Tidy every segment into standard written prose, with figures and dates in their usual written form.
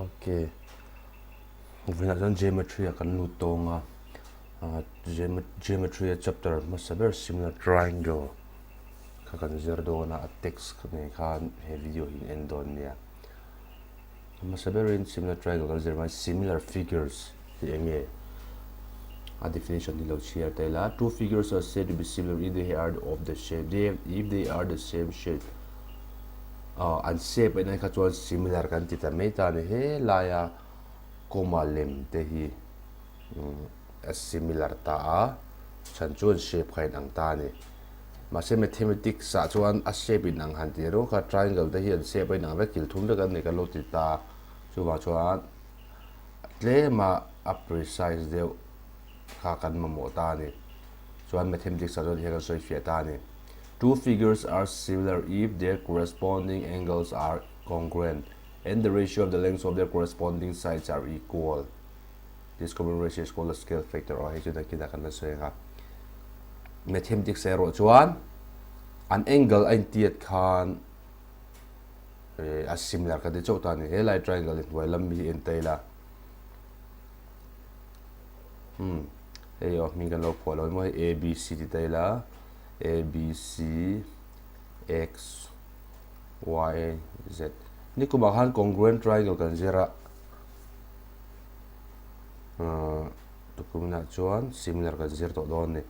Ok. Vawiinah chuan geometry ah kan lut tawng a, geometry a chapter hmasa ber similar triangle kha kan zir dawn a, a text nen khan he video hi in en dawn nia. Hmasa berin similar triangle kan zir hmain similar figures hi eng nge a definition hi lo chhiar ta ila two figures are said to be similar if they are of the shape they if they are the same shape uh, an shape a inang kha chuan similar kan ti ta mai ta ni he laia comma lem te hi um, a similar ta a chhan chuan shape kha inang ta ni Mahse mathematics ah chuan a shape in ang han tih reuh kha triangle te hi an shape a inang vek thil thum vek an ni kan lo ti ta. Chuvang chuan tlema a precise deuh kha kan mamawh ta a ni. Chuan mathematics ah chuan hian kan sawi fiah ta a ni. Two figures are similar if their corresponding angles are congruent and the ratio of the lengths of their corresponding sides are equal. This common ratio is called the scale factor aw hei chu nakinah kan la sawi ang a. Mathematics erawh chuan an angle a intiat khan eh, a similar ka ti chauh ta ni. He lai triangle hi hnuai lam hi en ta ila. Hmm. Hei aw hming kan lo phuah lo maw A B C ti ta ila. A B C X Y Z. Nikumah khan congruent triangle kan zir a. Tukuminah chuan similar kan zir tawh dawn a ni.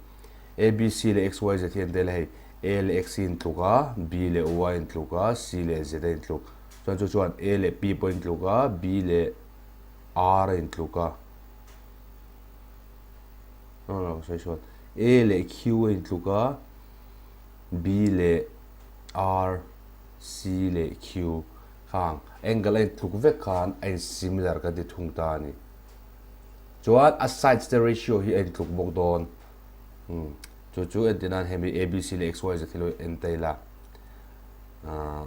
A, B, C leh X, Y, Z hi an tel a hei. A leh X hi intluk a, B leh Y intluk a, C leh Z a intluk. Chuan chu chuan A leh P pawh intluk a, B leh R a intluk a. No, no, sawi sawn. A leh Q a intluk a, B leh R, C leh Q. Khang angle a intluk vek khan a in similar kan ti thung ta a ni. Chuan a sides te ratio hi a intluk bawk dawn. Hmm. Chu chu entir nan hemi A B C leh X Y Z hi lo en ta ila. Uh,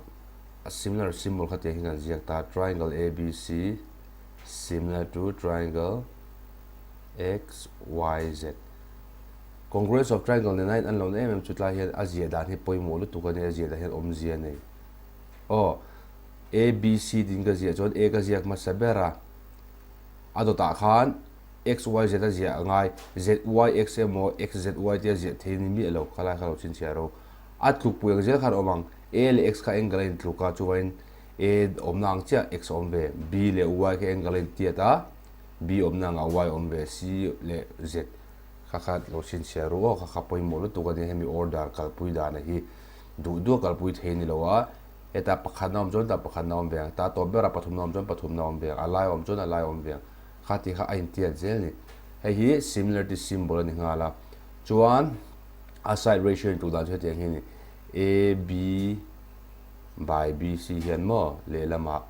a similar symbol kha tiang hi kan ziak ta triangle A B C similar to triangle X Y Z. Congruence of triangle nena in an lo na em em chu tlai hian a ziah dan hi pawimawh lutuk a ni a ziah dan hian awmzia a nei. Aw, A B C tiin ka ziah chuan A ka ziak hmasa ber a, a dawtah khan X Y Z a ziah a ngai, Z Y X emaw X Z Y tia ziah thei ni miah lo, khalai kha lo chhinchhiah ro. A tlukpui ang zel khan awm ang, A leh X kha angle a intluk a, chuvangin A awmna ang chiah X a awm ve, B leh Y kha angle a intiat a, B awmna angah Y a awm ve, C leh Z kha kha lo chhinchhiah ru aw, kha kha pawimawh lutuk a nia hemi order kalpui dana hi. Duh duh a kalpui thei ni lo a, hetah pakhatna awm chuan tah pakhatna awm ve ang, tah tawp berah pathumna awm chuan pathumna awm ve ang, a lai awm chuan a lai awm ve ang, kha tih kha a intiat zel a ni. Hei hi similarity symbol a ni nghal a, chuan a side ratio intluk dan chu hetiang hi a ni, A B by B C hian maw lehlamah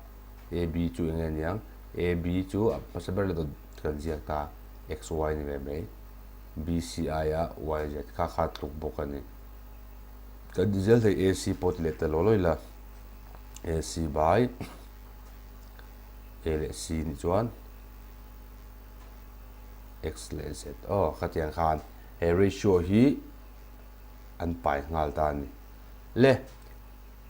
A B chu eng nge niang, A B chu a hmasa ber la dawt kan ziak ta X Y ni ve mai, B C aia Y Z kha kha tluk bawk a ni. Kan ti zel thei AC pawh ti leh ta law law ila AC by A leh C nih chuan X leh Z aw khatiang khan he ratio hi an pai nghal ta a ni le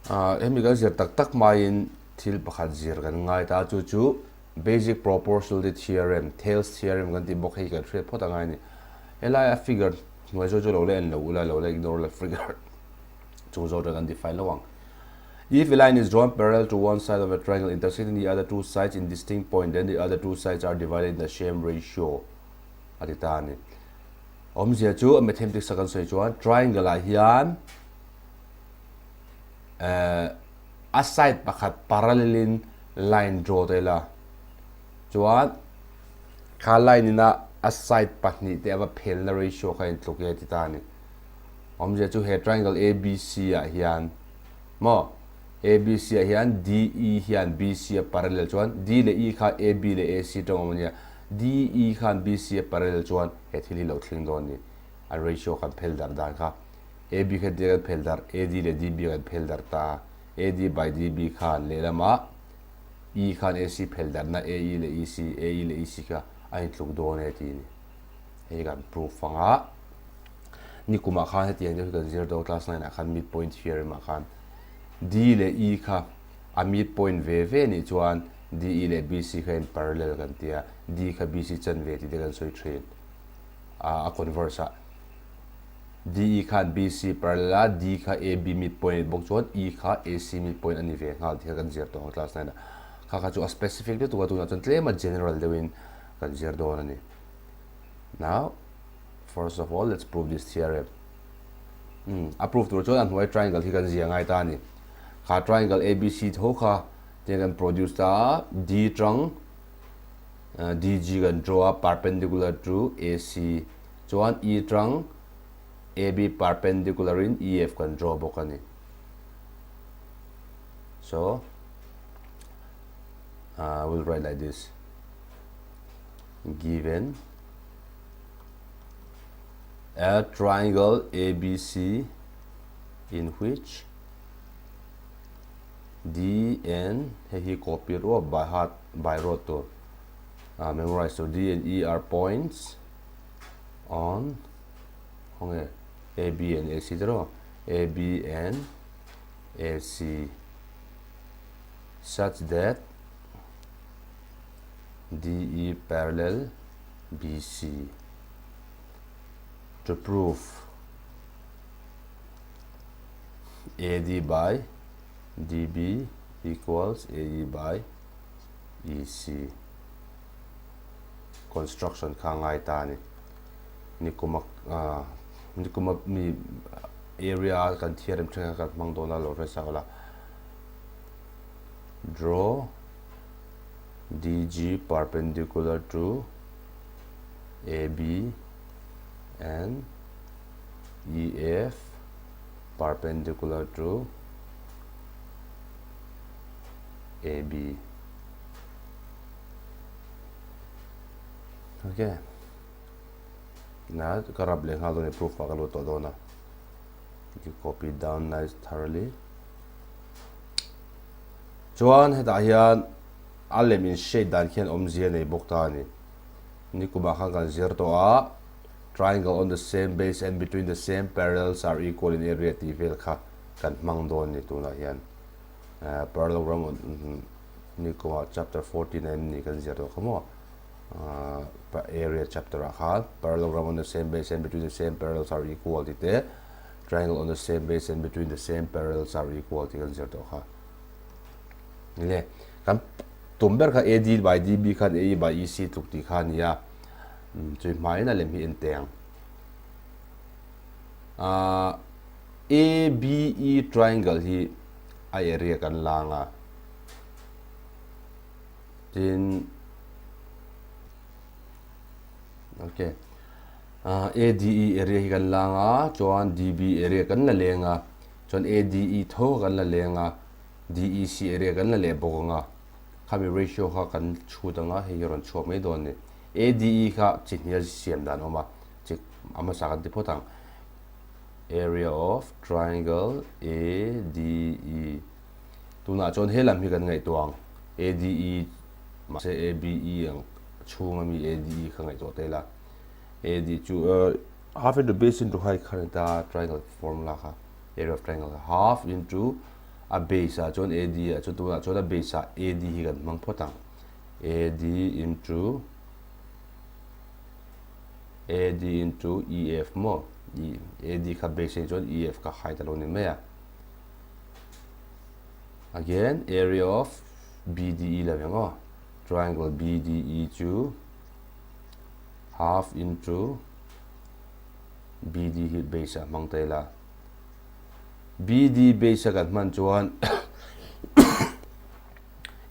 hemi kan zir tak tak hmain thil pakhat zir kan ngai ta chu chu basic proportionality theorem Thales theorem kan tih bawk hei kan hriat phawt a ngai a ni helai a figure Hnuai chu chu lo la en lo ula, lo la ignore la figure chung zawk chuan kan define lo ang. If a line is drawn parallel to one side of a triangle intersecting the other two sides in distinct point, then the other two sides are divided in the same ratio a ti ta a ni. Awmzia chu a mathematics a kan sawi chuan triangle ah hian eh, a side pakhat parallel in line draw ta ila chuan Kha line ina a side pahnihte a va phelna ratio kha intluk e ti ta a ni. Awmzia chu he triangle ABC ah hian maw ABC ah hian DE hian BC a parallel chuan D leh E kha AB leh AC tawng awm a nia. DE khan BC a parallel chuan he thil hi lo thleng dawn a ni. A ratio kan phel darh dan kha AB kha tia kan phel darh AD leh DB kan phel darh ta a. AD by DB khan lehlamah E khan AC phel darhna AE leh EC, AE leh EC kha a intluk dawn e tih a ni. Hei kan proof ang a, nikumah khan hetiang deuh hi kan zir dawn class 9 ah khan midpoint theorem ah khan D leh E kha a midpoint ve ve nih chuan DE leh BC kha in parallel kan ti a, D kha BC chanve tih te kan sawi thin a, a converse ah. DE khan BC parallel a, D kha AB midpoint a nih bawk chuan E kha AC midpoint a ni ve nghal tih kha kan zir tawh ang class 9 ah. Kha kha chu a specific lutuk a, tunah chuan tlem a general deuhin kan zir dawn a ni. Now, first of all, let's prove this theorem. Hmm, a prove tur chuan a hnuai triangle hi kan zia ngai ta a ni. Kha triangle ABC tho kha tiang kan produce ta a, D tang DG kan draw a perpendicular to AC chuan E tang AB perpendicular in EF kan draw bawk a ni. So, uh, we'll write like this. Given a triangle ABC in which D and hei hi copy ruap by heart by rote tur uh, memorize tur D and E are points on khawnge A B and A C tiraw A B and A C such that D E parallel B C to prove A D by D B equals A E by E C construction kha ngai ta a ni. Nikuma nikuma mi area kan theorem thenkhat kan hmang dawn a lo hre sak la. Draw DG perpendicular to AB and EF perpendicular to AB. Okay. Na ka rap leh nghal dawn e proof ah ka lut tawh dawn a. You copy down nice thoroughly. Chuan hetah hian a lem in shade dan khian awmzia nei bawk ta a ni. Nikumah khan kan zir tawh a, triangle on the same base and between the same parallels are equal in area tih vel kha kan hmang dawn ni tunah hian. Parallelogram on nikumah chapter 14 a em ni kan zir tawh kha maw? Area chapter ah khan parallelogram on the same base and between the same parallels are equal tih te triangle on the same base and between the same parallels are equal tih kan zir tawh kha. Nile kan tum ber kha AD by DB khan AE by EC tluk tih kha a ni a, chui hmain a lem hi en teng. ABE triangle hi a area kan lang a, tin okay ADE area hi kan lang a, chuan DB area kan la leng a, chuan ADE tho kan la leng a, DEC area kan la leh bawk ang a, khami ratio kha kan chhut ang a, hei hi rawn chhuak mai dawn a ni. ADE kha chi hnial siam dan a awm a, chi a hmasa kan ti phawt ang. Area of triangle ADE tunah chuan he lam hi kan ngaihtuah ang, ADE mahse ABE ang chhunga mi ADE kha ngaihtuah ta ila, AD chu half into base into height kha a ni ta triangle formula kha area of triangle kha half into a base ah chuan AD ah chuan tunah chuan a base ah AD hi kan hmang phawt ang AD into AD into EF maw AD kha base ah chuan EF kha height a lo ni mai a again area of BDE la veng aw triangle BDE chu half into BD hi base ah hmang ta ila BD base a kan hman chuan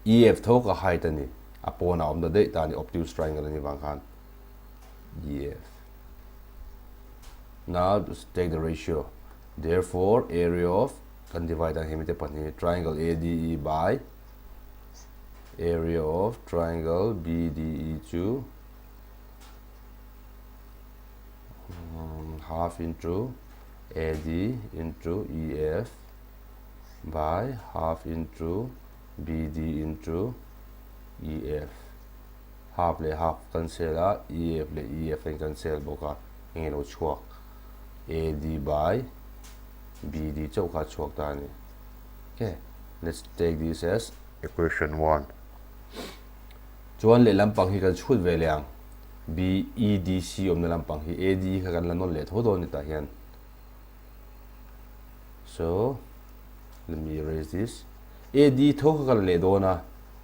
EF tho ka height a ni a pawnah awm ta daih ta a ni obtuse triangle a ni vang khan EF now just take the ratio therefore area of kan divide ang hemi te pahnih triangle ADE by area of triangle BDE chu half into AD into EF by half into BD into EF half leh half cancel a EF leh EF a in cancel bawk a eng ilo chhuak AD by BD chauh kha a chhuak ta a ni okay let's take this as equation 1. Chuan lehlam pang hi kan chhut ve leh ang. B, E, D, C awmna lampang hi A, D kha kan la nawn leh tho dawn ni tah hian. So, let me erase this. A, D tho kha kan leh dawn a,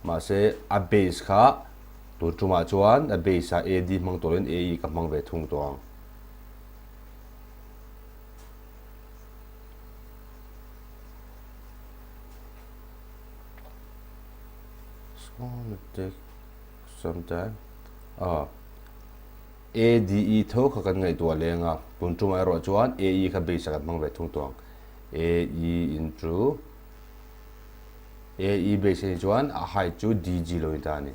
mahse a base kha tun tumah chuan a base ah A, D hmang tawhin A, E ka hmang ve thung tawh ang. It's gonna take some time. Ah. ADE tho kha kan ngaihtuah leng a, tun tumah erawh chuan AE kha base ah kan hmang ve thung tawh ang. AE into AE base a nih chuan a height chu DG lo ni ta a ni.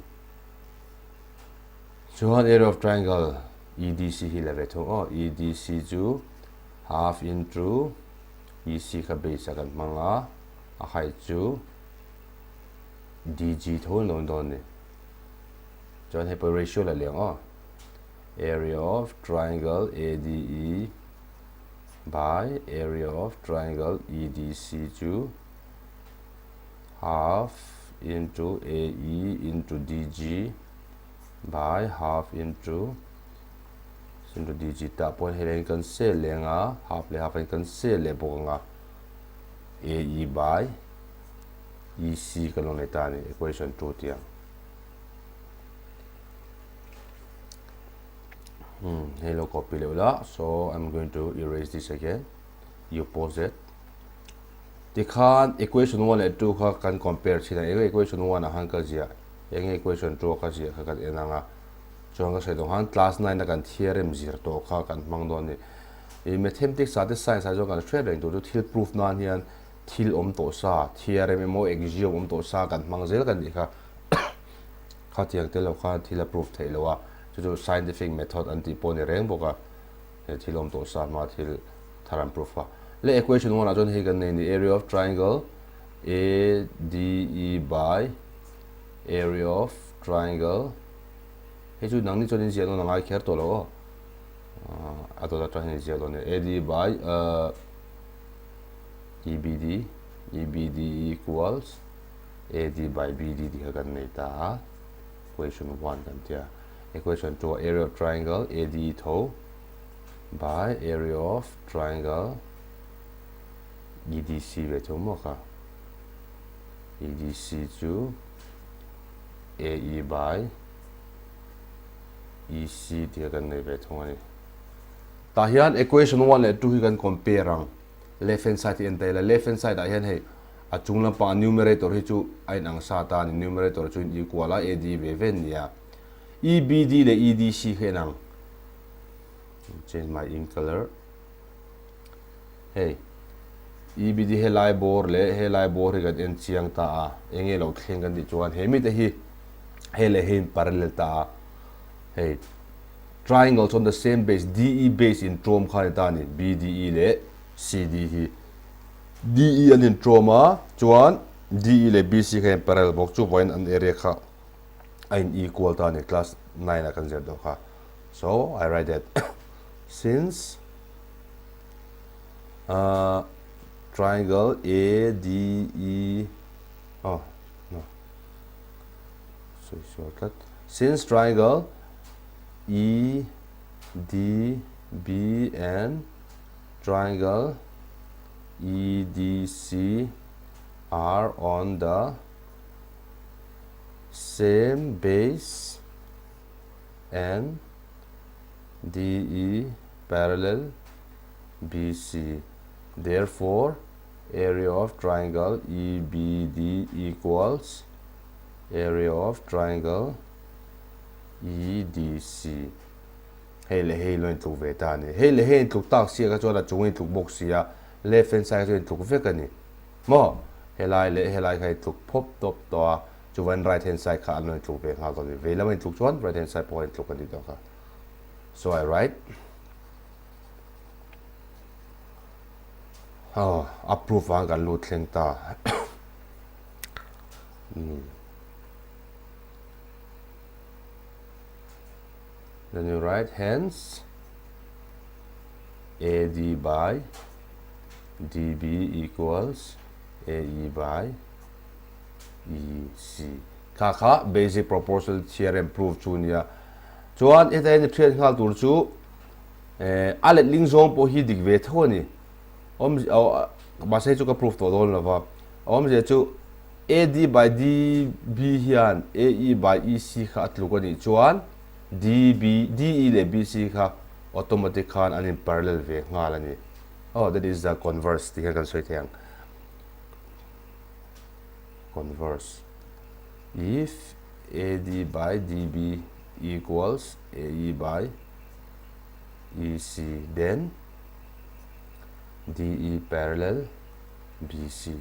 Chuan area of triangle EDC hi la ve thung aw. EDC chu half into EC kha base ah kan hmang a, a height chu DG tho an lo ni dawn a ni. Chuan hei pawh ratio la leng aw. Area of triangle ADE by area of triangle EDC chu half into AE into DG by half into into DG tah pawh hei leng kan sel leng a half leh half in kan sel leh bawk anga AE by EC kan lo nei ta a ni equation 2 tiang. Hmm, hei lo copy leh ula. So I'm going to erase this again. You pause it. Tikhan equation 1 leh 2 kha kan compare thin a. Enge equation 1 ah khan ka ziah, enge equation 2 ah ka ziah kha kan en ang a. Chuan ka sawi tawh khan class 9 a kan theorem zir tawh kha kan hmang dawn a ni. I mathematics ah te science ah chuan kan hriat reng tur chu thil proof nan hian thil awm tawh sa, theorem emaw axiom awm tawh sa kan hmang zel kan nih kha. Khatiang te lo khan thil a proof theih loh a, chu chu scientific method an tih pawh a ni reng bawk a, he thil awm tawh sa hma thil thar an proof a. Leh equation one ah chuan hei kan nei ni area of triangle ADE by area of triangle hei chu nangni chuan in ziah dawn a ngai kher tawh lo aw, a dawt atang hian in ziah dawn a ni AD by EBD, EBD equals AD by BD tih kha kan nei ta a, equation 1 kan tia. Equation 2 ah area of triangle AD tho by area of triangle EDC ve thung maw kha. EDC chu AE by EC tih kha kan nei ve thung a ni. Tah hian equation 1 leh 2 hi kan compare ang. Left hand side hi en ta ila, left hand side ah hian hei A chung lampang a numerator hi chu a inang sa ta a ni, numerator chu in equal a, AD ve ve an ni a. EBD leh EDC kha inang. Change my ink color. Hei, EBD helai bawr leh helai bawr hi kan en chiang ta a, enge lo thleng kan tih chuan he mite hi hei leh hei in parallel ta a. Hei, triangles on the same base, DE base in tawm kha a ni ta a ni, BDE leh CD hi. DE an intawm a, chuan DE leh BC kha in parallel bawk, chuvangin an area kha a in equal ta a ni, class 9 ah kan zir deuh kha. So, I write that since uh, triangle ADE oh no sorry sorry since triangle E D B and triangle EDC are on the same base and DE parallel BC. Therefore, area of triangle EBD equals area of triangle EDC. Hei leh hei lo intluk ve ta a ni. Hei leh hei intluk tak sia kha chuan a chung a intluk bawk si a, left hand side kha chu intluk vek a ni. Maw? Helai leh helai kha intluk phawp tawp tawh a, chuvan right hand side kha an lo intluk ve nghal tawh a ni. Vei lama intluk chuan right hand side pawh a intluk a ni tawh kha. So I write. Oh, a proof ang kan lut thleng ta. Hmm. Then you write hence AD by DB equals AE by EC. Kha kha basic proportional theorem proof chu nia. Chuan heta hian i hriat nghal tur chu a letling zawng pawh hi dik ve tho a ni. Awm mahse hei chu ka proof tawh dawn lo va. A awmzia chu AD by DB hian AE by EC kha a tluk a nih chuan DB, DE leh BC kha automatic khan an in parallel ve nghal a ni. Oh, that is the converse tih hian kan sawi thei ang. Converse. If AD by DB equals AE by EC then DE parallel BC.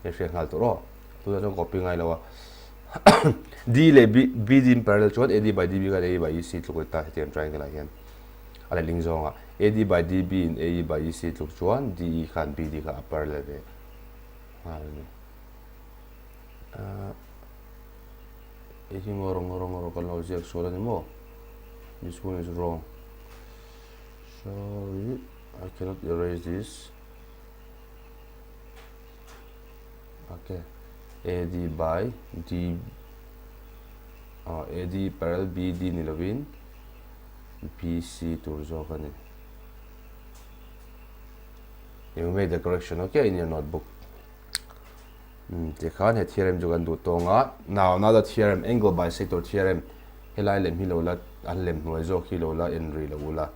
Hei hriat nghal tur aw. Tunah chuan copy ngai lo a. D leh B, BD in parallel chuan AD by DB khan AE by EC tluk a ni ta hetiang triangle ah hian. A lehling zawngah AD by DB in AE by EC tluk chuan DE khan BD kha a parallel ve nghal a ni. Hei hi ngawr ngawr ngawr kan lo ziak sual a ni maw? This one is wrong. Sorry, I cannot erase this. Okay. AD by D uh, AD parallel BD ni lovin BC tur zawk a ni. You made the correction okay in your notebook. Hmm, tikhan he theorem chu kan duh tawng a. Now another theorem, angle bisector theorem. Helai lem hi lo la, an lem hnuai zawk hi lo la en rih lo ula.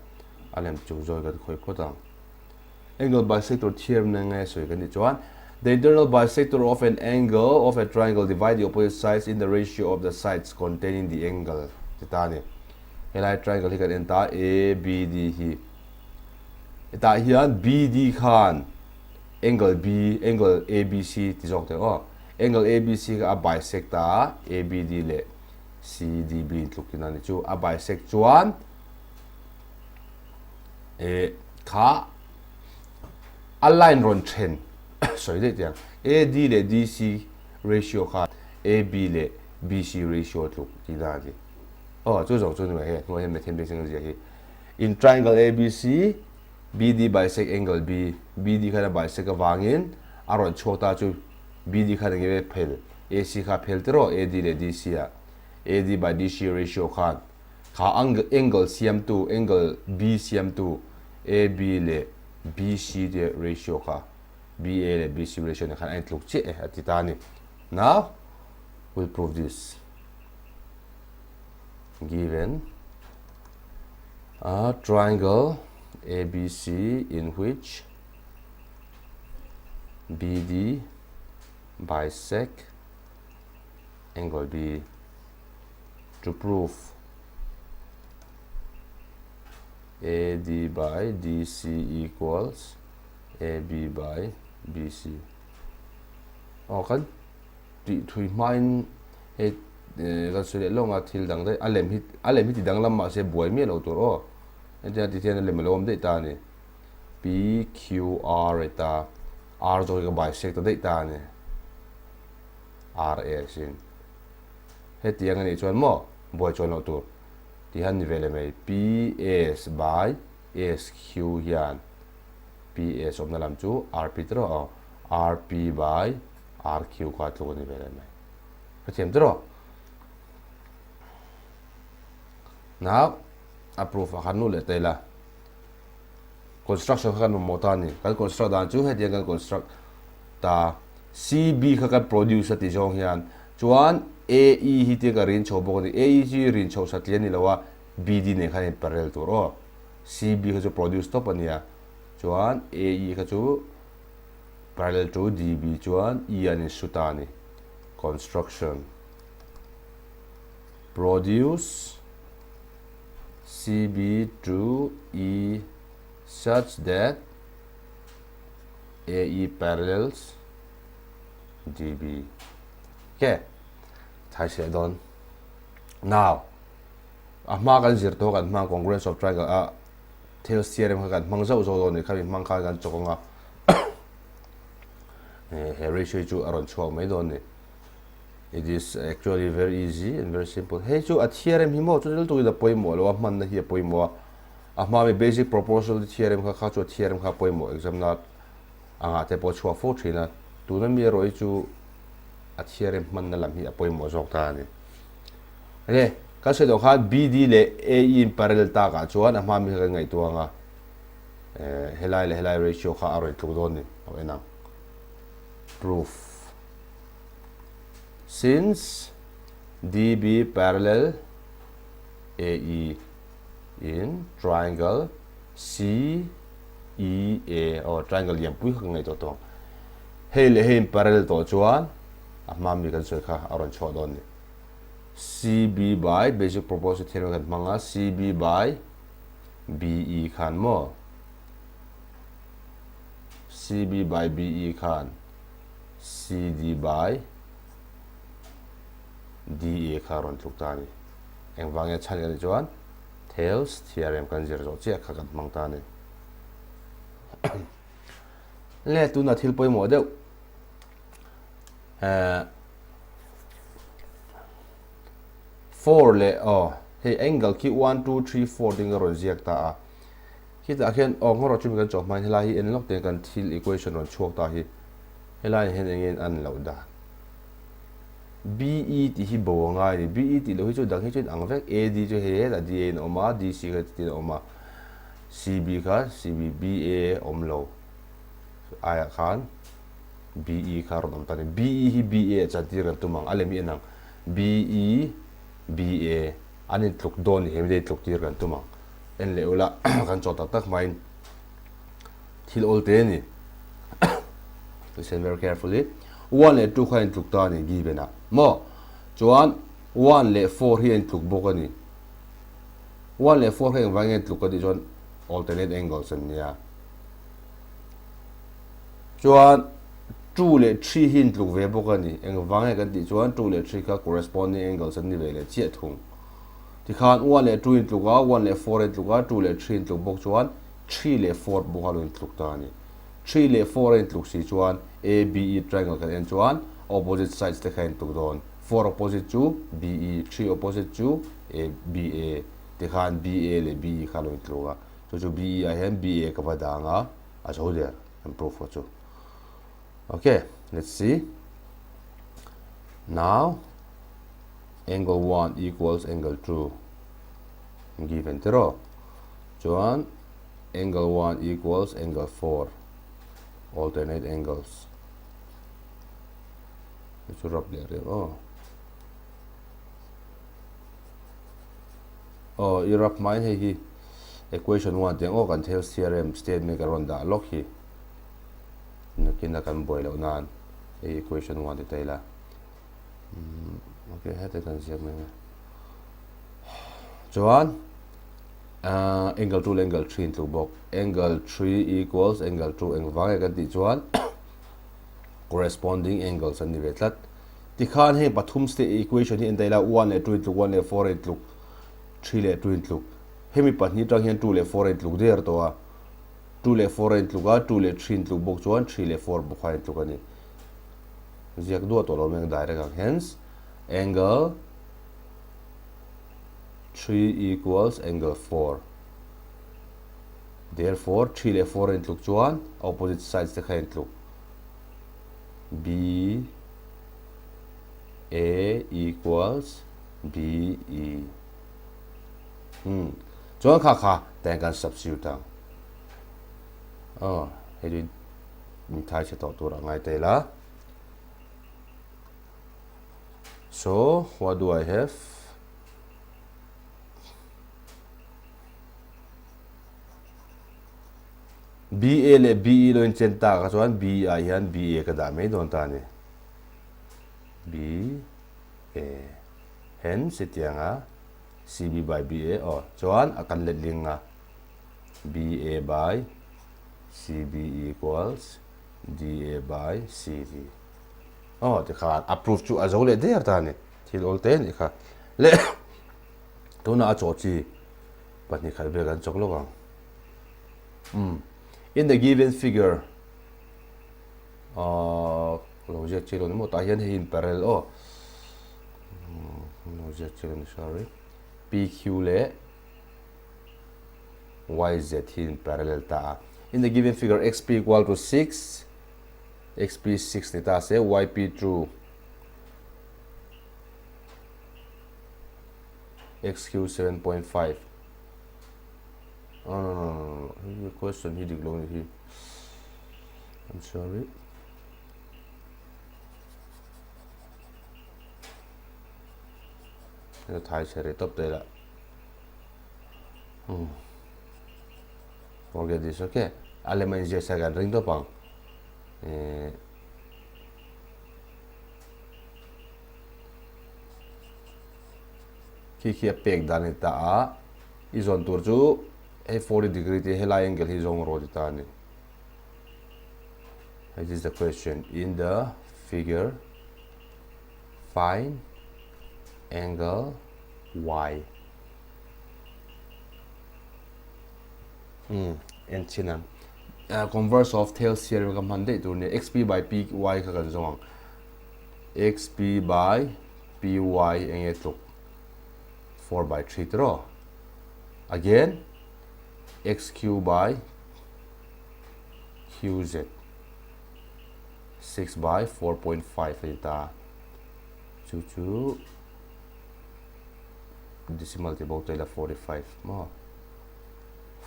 A lem chung zawk kan khawih phawt ang. Angle bisector theorem na nge sawi kan tih chuan The internal bisector of an angle of a triangle divide the opposite sides in the ratio of the sides containing the angle ti ta a ni. Helai triangle hi kan en ta A B D hi. Hetah hian B D khan angle B angle A B C ti zawk teh aw. Angle A B C kha a bisect a A B D leh C D B in tluk tina ni chu a bisect chuan E kha a line rawn then sawi daih teh ang AD leh DC ratio kha AB leh BC ratio tluk tihna a ni. Aw chu zawng chu ni mai hei a hnuai hian mathematics a zia hi. In triangle ABC, BD bisect angle B, BD khan a bisect avangin a rawn chhuak ta chu BD khan enge phel AC kha phel tiraw AD leh DC ah AD by DC ratio khan Kha angle siamtu, angle B siamtu AB leh BC te ratio kha BA leh BC ratio nen khan a intluk chiah e a ti ta a ni. Now, we'll prove this. Given a triangle ABC in which BD bisect angle B to prove AD by DC equals AB by BC. Aw kan tih thui hmain hei kan sawi leh lawng a thil dang daih a lem hi a lem hi ti danglam mahse buai miah lo tur aw entirna ti hian a lem a lo awm daih ta a ni P Q R a ta R zawk hi ka bisect ta daih ta a ni R A sin. Hetiang a nih chuan maw buai chuan loh tur tih hian ni ve leh mai. PS by SQ hian PS awmna lam chu RP te rawh aw. RP by RQ kha tluk a ni ve leh mai. Hrethiam te rawh. Now, a proof ah khan nu leh ta ila. Construction kha kan mamawh ta a ni. Kan construct dan chu hetiang kan construct ta. CB kha kan produce a tih zawng hian chuan AE hi tia ka rin chho bawk a ni. AE hi rin chho satliah a ni lo a, BD nen khan in parallel tur aw. CB kha chu produce tawp a nia. Chuan AE kha chu parallel to DB chuan E an in su ta a ni. Construction produce CB to E such that AE parallels DB. Okay. Thai se dawn. Now, a hma kan zir tawh kan hmang congruence of triangle a Thales theorem kha kan hmang zauh zauh dawn ni khami hmang khan kan chawk anga he ratio chu a rawn chhuak mai dawn ni. It is actually very easy and very simple. Hei chu a theorem hi maw chu thil tukin a pawimawh lo a hmanna hi a pawimawh a. A hma mi basic proportionality theorem kha kha chu a theorem kha a pawimawh exam na angah te pawh a chhuak fo thin a. Tuna mi erawh hi chu. A theorem hmanna lam hi a pawimawh zawk ta a ni. Enge, kan sawi tawh khan BD leh AE in parallel takah chuan a hma mi kha kan ngaihtuah ang a, eh, helai leh helai ratio kha a rawn tluk dawn ni, lo en ang. Proof. Since DB parallel AE in triangle CEA, aw triangle lianpui kha kan ngaihtuah tawh ang. Hei leh hei in parallel tawh chuan a hma mi kan sawi kha a rawn chhuah dawn ni. CB by basic proportion theorem kan hmang a, CB by BE khan maw? CB by BE khan CD by DA kha a rawn tluk ta a ni. Engvang nge chhan kan nih chuan Thales theorem kan zir zawh chiah kha kan hmang ta a ni. Le tuna thil pawimawh deuh eh 4 leh aw hei angle khi 1 2 3 4 ding a rawn ziak ta a khitah khian aw ngawrawh chu mi kan chawh hmain helai hi en lawk te kan thil equation rawn chhuak ta hi helai hian eng nge an loh dan BE tih hi bo a ngai a ni BE tih loh hi chu dang hi chu in ang vek AD chu hei hetah DA in a awm a DC kha tin a awm a CB kha CB BA awm lo aiah khan BE kha rawn awm ta a ni. BE hi BA ah chantir kan tum ang, a lem hi en ang. BE, BA an intluk dawn ni hemi te intluk tir kan tum ang. En leh ula kan chaw tak tak hmain thil awl te a ni. Listen very carefully. 1 leh 2 kha intluk ta a ni given ah maw? Chuan 1 leh 4 hi a intluk bawk a ni. 1 leh 4 kha engvang nge tluk ka tih chuan alternate angles an nia. Chuan 2 leh 3 hi intluk ve bawk a ni. Engvang nge kan tih chuan 2 leh 3 kha corresponding angles an ni ve leh chiah thung. Tikhan 1 leh 2 intluk a, 1 leh 4 intluk a, 2 leh 3 intluk bawk chuan 3 leh 4 bawk a lo intluk ta a ni. 3 leh 4 a intluk si chuan ABE triangle kan en chuan opposite sides te kha intluk dawn. 4 opposite chu BE, 3 opposite chu A, BA tikhan BA leh BE kha a lo intluk a. Chu chu BE ah hian BA ka va dang a, a zo der kan proof kha chu. Okay, let's see. Now, angle 1 equals angle 2 given tiro. Chuan angle 1 equals angle 4 alternate angles. Chu rap leh reng aw. Aw i rap hmain hei hi equation 1 tiang aw kan Thales theorem statement kan rawn dah lawk hi nakin a kan buai loh nan hei equation 1 ti ta ila okay heta kan ziak mai mai chuan uh, angle 2 leh angle 3 in tluk bawk angle 3 equals angle 2 engvang nge kan tih chuan corresponding angles an ni ve tlat. Tikhan heng pathum state equation hi en ta ila 1 leh 2 in tluk, 1 leh 4 in tluk, 3 leh 2 in tluk. Hemi pahnih atang hian 2 leh 4 in tluk der tawh a. 2 leh 4 in tluk a, 2 leh 3 in tluk bawk chuan 3 leh 4 bawk kha in tluk a ni. Ziak duah tawh lo mai direct ang. Hence, angle 3 equals angle 4. Therefore, 3 leh 4 in tluk chuan opposite sides te kha in tluk. B A equals B E. Hmm. Chuan kha kha teng kan substitute ang. Oh, hei chu min thai che tawh tur a ngai te la. So, what do I have? BA leh BE lo inchen tak ah chuan BE ah hian BA ka dah mai dawn ta a ni. BA hence hetianga CB by BA aw chuan a kan letling a BA by CB equals DA by CD. Aw tikhan a proof chu a zo leh der ta a ni. Thil awl te a nih kha. Leh tunah a chaw chi pahnih khat vel kan chawk lawk ang. Umm in the given figure ahh lo ziak chiah lo ni maw tah hian hei hi in parallel aw umm lo ziak chiah lo ni sorry PQ leh YZ hi in parallel ta a in the given figure XP equal to 6 XP 6 ni ta se YP 2. XQ 7.5. Oh, no, no, no, no, no. Question hi dik lo ni hi. I'm sorry. Thai chhe rei tawp te la. Hmm. Forget this, okay? A lem a inziak sa kan ring tawp ang. Eh, khi khi a pek dan ni ta a i zawn tur chu hei 40 degree te helai angle hi zawng rawh ti ta a ni. This is the question in the figure find angle y. Hmm, en chin ang. Uh, converse of Thales theorem ka hman daih tur ni xp by py kha kan zawng ang. xp by py enge tluk 4 by 3 tiro. Again xq by qz 6 by 4.5 a ni ta. Chu chu decimal ti bo taila 45 maw.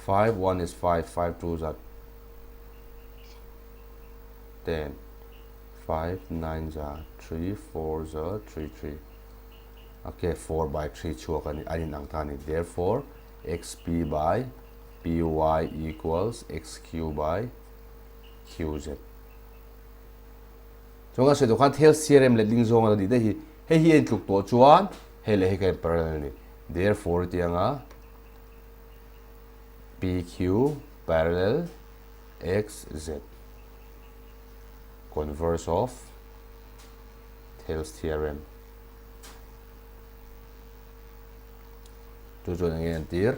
5 1 is 5 5 2 za 10 5 9 za 3 4 za 3 3 okay 4 by 3 chhuak ani an inang ta ani therefore xp by py equals xq by qz chuan kan sawi tawh khan thel crm letling zawng a la nih daih hi hei hi a intluk tawh chuan hei leh hei kha in parallel a ni therefore tianga pq parallel xz converse of Thales theorem chu chuan enge an tir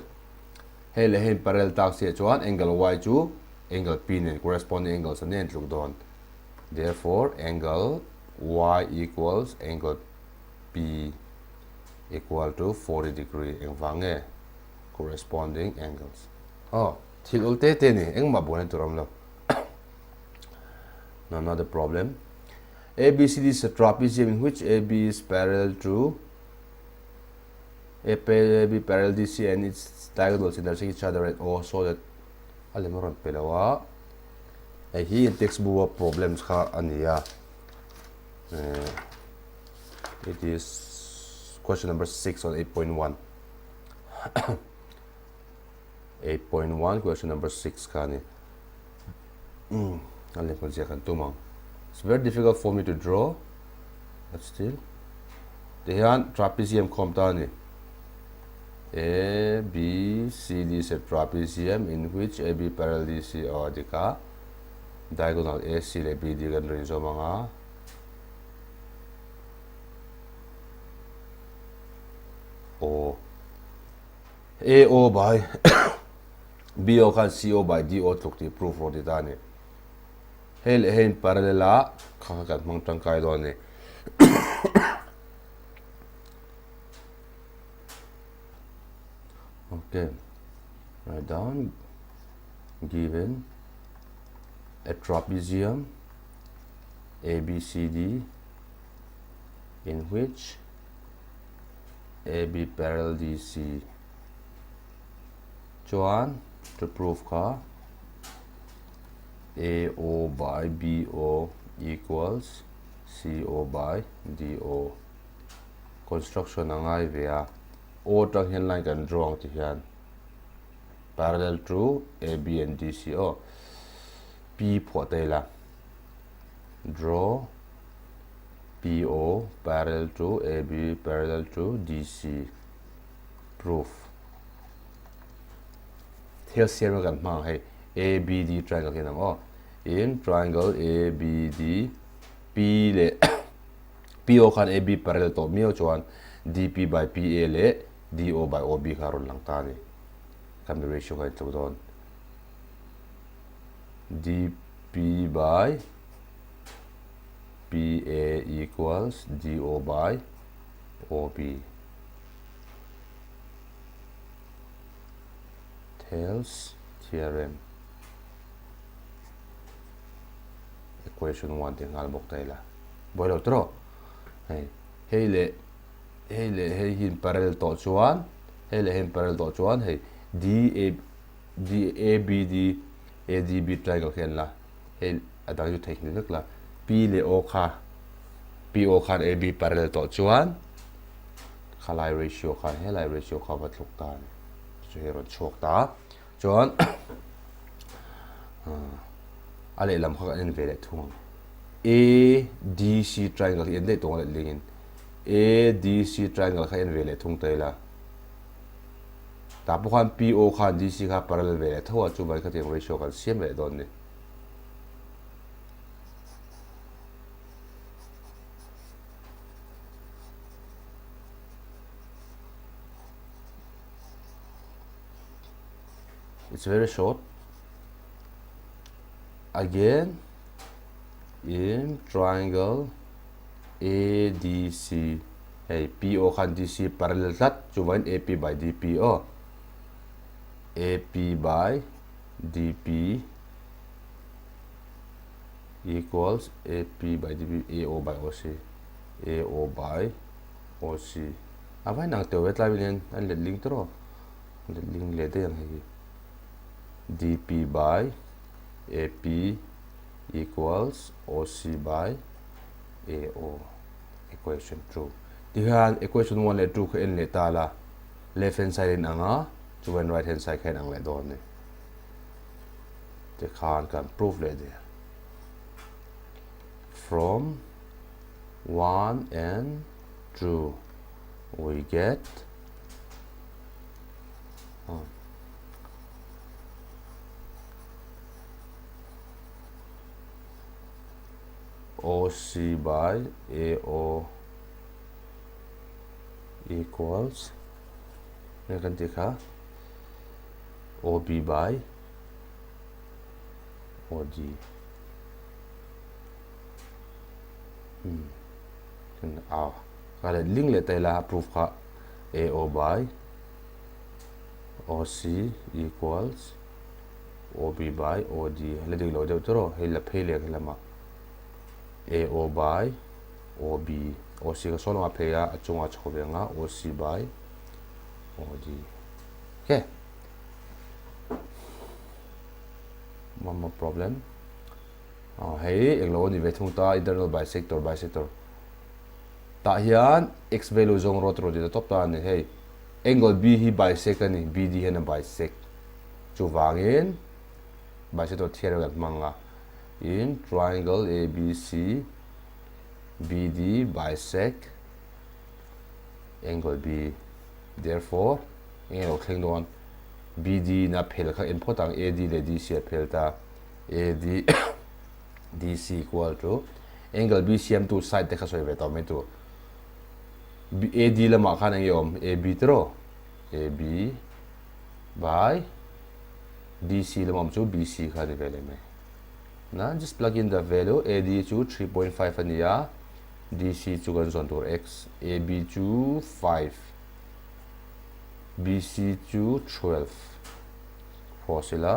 hei leh hei parallel tak siah chuan angle y chu angle p nen corresponding angles an nen tluk dawn therefore angle y equals angle p equal to 40 degree engvang nge corresponding angles oh thil ul te te ni engmah buaina tur awm lo another problem ABCD is a trapezium in which AB is parallel to AB parallel DC and its diagonals intersect each other at O so that a lem a rawn pe lo a hei hi textbook a problems kha a ni a it is question number 6 on 8.1 8.1 question number 6 kha a ni a lem kan ziah kan tum ang it's very difficult for me to draw but still tihian trapezium khawm ta a ni A B C D is a trapezium in which A B parallel D C aw a dik a diagonal A C leh B D kan rin zawm ang a O A O by B O khan C O by D O tluk tih proof rawh ti ta a ni. Hei leh hei in parallel a kha kha kan hmang tangkai dawn a ni. Okay, write down given a trapezium ABCD in which AB parallel DC chuan to prove kha AO by BO equals CO by DO construction a ngai ve a O atang hian line kan draw ang ti hian parallel to AB and DC aw P phuah ta ila draw PO parallel to AB parallel to DC proof thil siam kan hmang hei ABD triangle hian ang aw in triangle ABD P leh PO khan AB parallel tawh miau chuan DP by PA leh DO by OB kha rawn lang ta a ni khami ratio kha in tluk dawn DP by PA equals DO by OB. Thales theorem equation 1 ti nghal bawk ta ila. Buai lo tawh. Hei hei leh Hei leh hei hi in parallel tawh chuan hei leh hei in parallel tawh chuan hei D A D A B D A D B triangle khi an la hei a dang chu theihnghilh vek la P leh O kha P O khan A B parallel tawh chuan khalai ratio khan helai ratio kha va thluk ta a ni chu hei rawn chhuak ta chuan a lehlam kha kan en ve leh thung ang A D C triangle hi en daih tawng a letling in A D C triangle kha en ve leh thung ta ila tah pawh khan P O khan D C kha parallel ve leh tho a chuvangin khatiang ratio kan siam leh dawn ni. It's very short. Again, in triangle ADC hei PO khan DC parallel tlat chuvangin AP by DP aw AP by DP equals AP by DP AO by OC AO by OC a vai nang teuh ve tlai hian an let ling tawh let ling leh daih ang hei hi DP by AP equals OC by AO equation 2 tihian equation 1 leh 2 kha en leh ta la left hand side in ang a chuan right hand side kha in ang leh dawn ni tikhan kan proof leh der from 1 and 2 we get oh. OC by AO equals nge kan tih kha OB by OD hmm kan a ka let ling leh ta ila a proof kha AO by OC equals OB by OD la dik lo deuh tur aw hei la phei leh ang helamah AO by OB OC ka sawn anga phei a a chungah chho ve anga OC by OD okay one more problem oh hei englo ani ve thung ta internal bisector bisector tah hian x value zawng rawt rawt in a tawp ta ani hei angle b hi bisect ani BD hian a bisect Chuvangin bisector theorem kan hmang a, in triangle ABC BD bisect angle B therefore enge lo thleng dawn BD in a phel kha en phawt ang AD leh DC a phel ta AD DC equal to angle B siamtu side te kha sawi ve tawh mai tur AD lamah khan enge awm AB tiraw AB by DC lam awm chu BC kha ni ve leh mai. Na just plug in the value AD chu 3.5 a ni a, DC chu kan zawn tur x, AB chu 5, BC chu 12 cross ila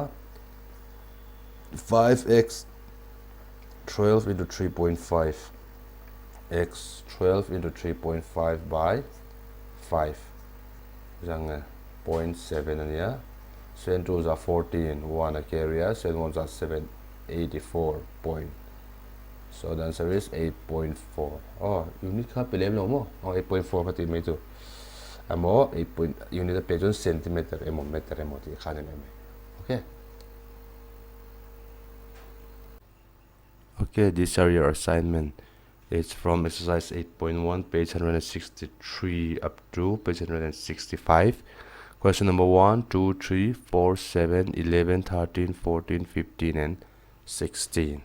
5x 12 into 3.5 x 12 into 3.5 by 5 zang e 0.7 a nia, seven two za 14, one a carry a, seven one za 7, 84 point so the answer is 8.4 oh unit kha pe lem lo maw oh 8.4 kha tih mai chu emaw 8 point unit a pe chuan centimeter emaw meter emaw tih kha a ni mai mai okay Okay, these are your assignment. It's from exercise 8.1, page 163 up to page 165. Question number 1, 2, 3, 4, 7, 11, 13, 14, 15 and 16.